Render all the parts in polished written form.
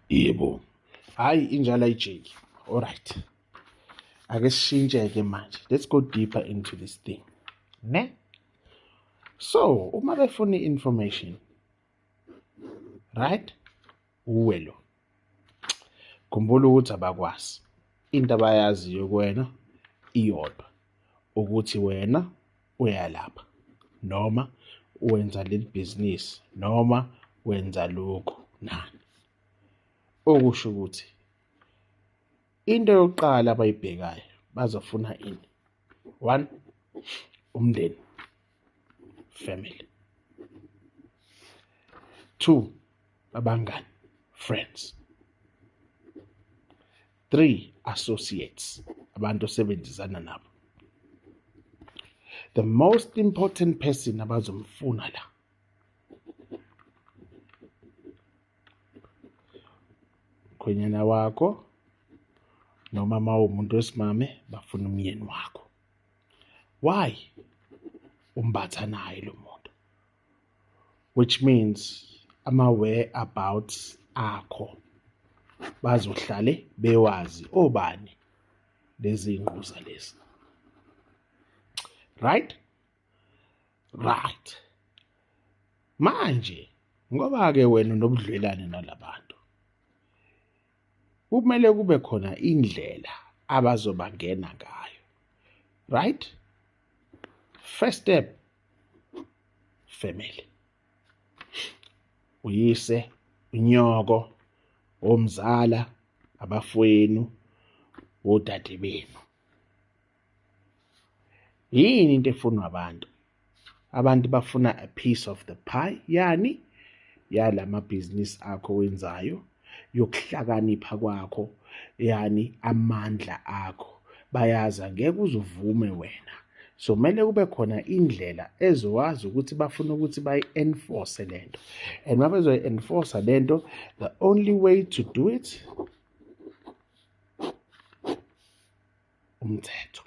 Yebo. Hhayi injalo ayijiki. Alright. Ake sishintshe-ke manje. Let's go deeper into this thing. Ne? So, uma befuna i-information, right? Uwe lo. Khumbula ukuthi abakwazi. Into abayaziyo kuwena iyodwa ukuthi wena uyalapha noma wenza leli bhizinisi noma wenza lokhu nani. Okusho ukuthi into yokuqala abayibhekayo bazofuna ini? One, umndeni, family. Two, abangani, friends. 3 associates, abantu osebenzisana nabo. The most important person abazomfuna la mkhwenyana wakho noma uma uwumuntu wesimame bafuna umyeni wakho. Why? Umbatha naye lo muntu, which means ama-whereabouts akho bazohlale bewazi obani lezi ngquza lezi. Right? Right. Manje ngoba-ke wena unobudlelwane nalabantu, kumele kube khona indlela abazobangena ngayo. Right? First step, family. Uyise, unyoko, omzala, abafowenu, odade benu. Yini into efunwa abantu? Abantu bafuna a piece of the pie, yani yalamabhizinisi akho wenzayo, yokuhlakanipha kwakho, yani amandla akho. Bayazi angeke uzuvume wena. So kumele kube khona indlela ezowazi ukuthi bafuna ukuthi bayi-enforce lento. And uma bezoyi-enforce lento, the only way to do it umthetho.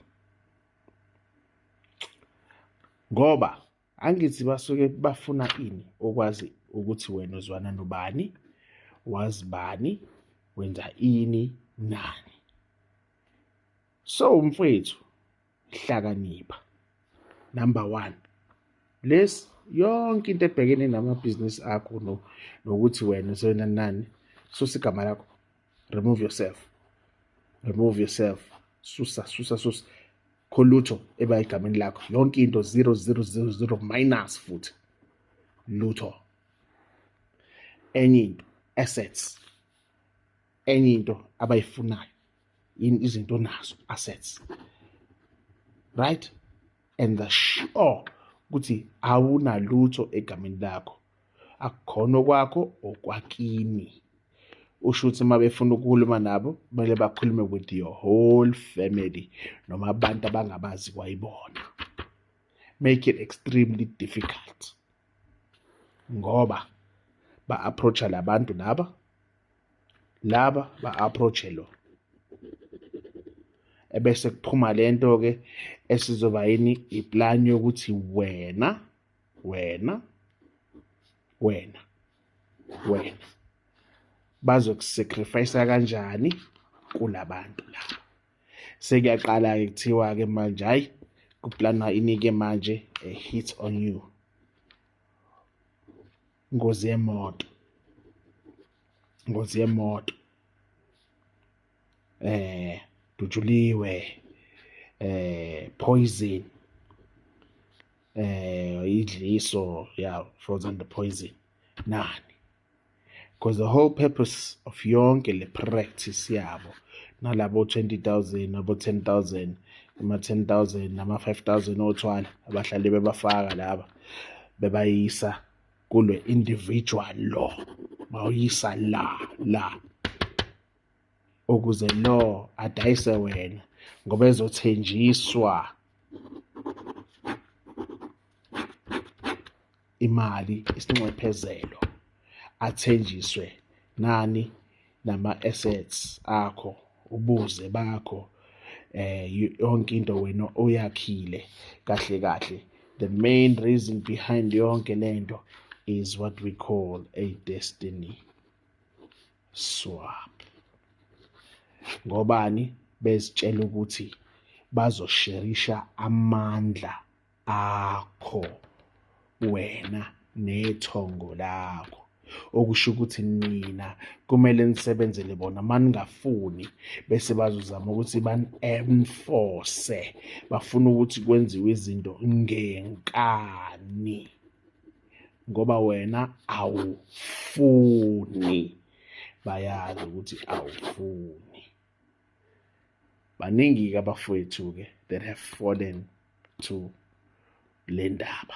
Ngoba angithi basuke bafuna ini okwazi ukuthi wena uzwana nobani, wazi bani, wenza ini nani. So mfowethu hlakanipha. Number 1, lesi yonke into ebhekene namabhizinisi akho no nokuthi wena usena nani, susa igama lakho, remove yourself, remove yourself, susa susa susa kholutho eba egameni lakho, yonke into 0 0 0 0 minus futhi lutho. Enye into assets, enye into abayifunayo izinto nazo assets, right? And the sure ukuthi awunalutho egameni lakho, akukhona okwakho okwakini. Usho ukuthi uma befuna ukukhuluma nabo kumele bakhulume with your whole family noma abantu abangabazi kwayibona. Make it extremely difficult ngoba ba-approacha labantu laba, laba ba-approache lo, ebese kuphuma lento ke esizoba yini iplan yokuthi wena wena wena wena bazokusacrifice kanjani kulabantu laba. Sekuyaqala ke kuthiwa ke manje hayi kuplanwa inike manje a hit on you, ngozi yemoto, ngozi yemoto, dutshuliwe, poison, idliso, yeah, falls under poison nani. Because the whole purpose of yonke le practice yabo nalabo 20,000 nabo 10,000 ama 10,000 nama 5,000 othwala abahlali bebafaka laba bebayisa kule individual lo, bawuyisa la la ukuze lo adayise wena ngoba ezothenjiswa imali, isinxephezelo, athenjiswe nani nama assets akho, ubuze bakho, yonke into wena oyakhile kahle kahle. The main reason behind yonke lento is what we call a destiny Swap. Ngobani? Bezitshela ukuthi bazosherisha amandla akho wena nethongo lakho, okusho ukuthi nina kumele nisebenzele bona. Maningafuni, bese bazozama ukuthi bani-enforce, bafuna ukuthi kwenziwe izinto ngenkani ngoba wena awufuni. Bayazi ukuthi awufuni. Baningi-ke abafowethu-ke that have fallen to le ndaba.